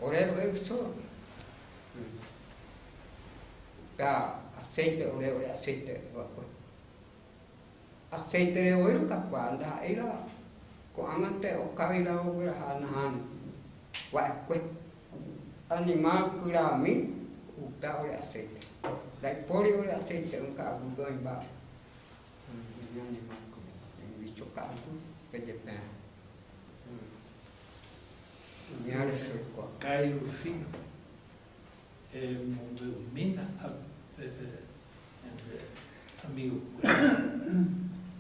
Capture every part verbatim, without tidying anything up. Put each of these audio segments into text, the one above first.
Ore, ore, so. Hmm. Ka aceite, ore, ore, aceite, wa ko. Aceite re oil ka kuandu, ira. Ko aña te o kawila o ira hanahan. Wa ko. Animal kira mi, uta ore aceite. Dai poli ore aceite, un ka agudo imba. Hmm, ini animal kira. Ini bicho ka agu, ke jepe. Hmm. Ini are seko. Kai Rufino. Eh, mo be umina a, eh, eh, eh, amigo.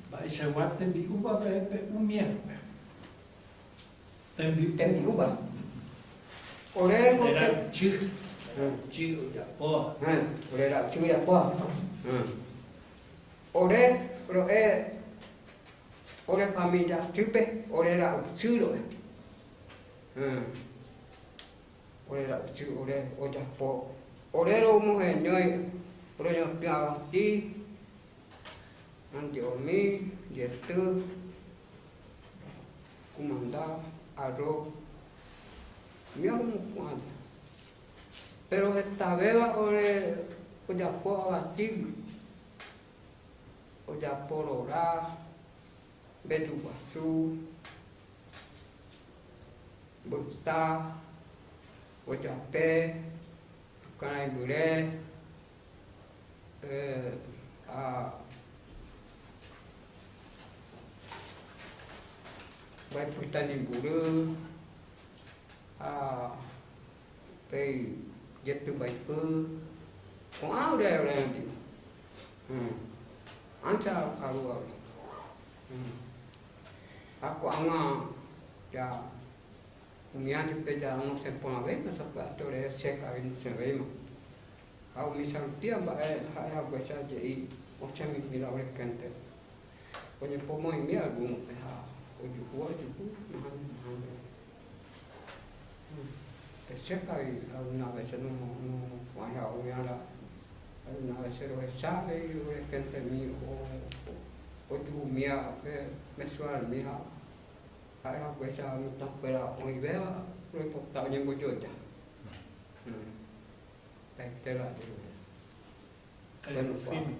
Ba isa wate bi uba be, be umia. Tembi, tembi uba. Ore mo te- Ore ra chu. Hmm. Chu ya po. Hmm. Ore ra chu ya po. Hmm. Ore, ore, eh, ore familia chupe, ore ra chu ro. Hmm. Ore ra uchu, ore, oyapo. Ore ro mo he nyoi, ore nyoi pia ti. Anti omi, yetu. Kumanda, aro. Mia mo kuanda. Pero esta vez ore, oyapo abati. Oyapo rora. Bedu basu, buta, oyape, tukanai bure, eh, a, bai putani buru, a, Pei, yetu bai pu. Ko au re re di. Hmm. Ancha karu au. Hmm. Ako anga ya. Umian pe ya no se pona ve, no se puede atore se ka vin se ve ma. Au mi salutia ba, eh, ha, ha, pues ya, y ocha mi, mi la ore kente. Oye, pomo y mi algún, eh, ha, oye, oye, na, na. Te seka i, alguna vez no, no, vaya, oye, la, alguna vez lo sabe, y lo que ente mi, o, o, oye, mi, eh, me suena, mi, ha, ha, ha, pues, ha, mi ta fuera, o, y vea, lo he portado, y en Boyota. Mm. Ahí te la digo. Bueno, fin.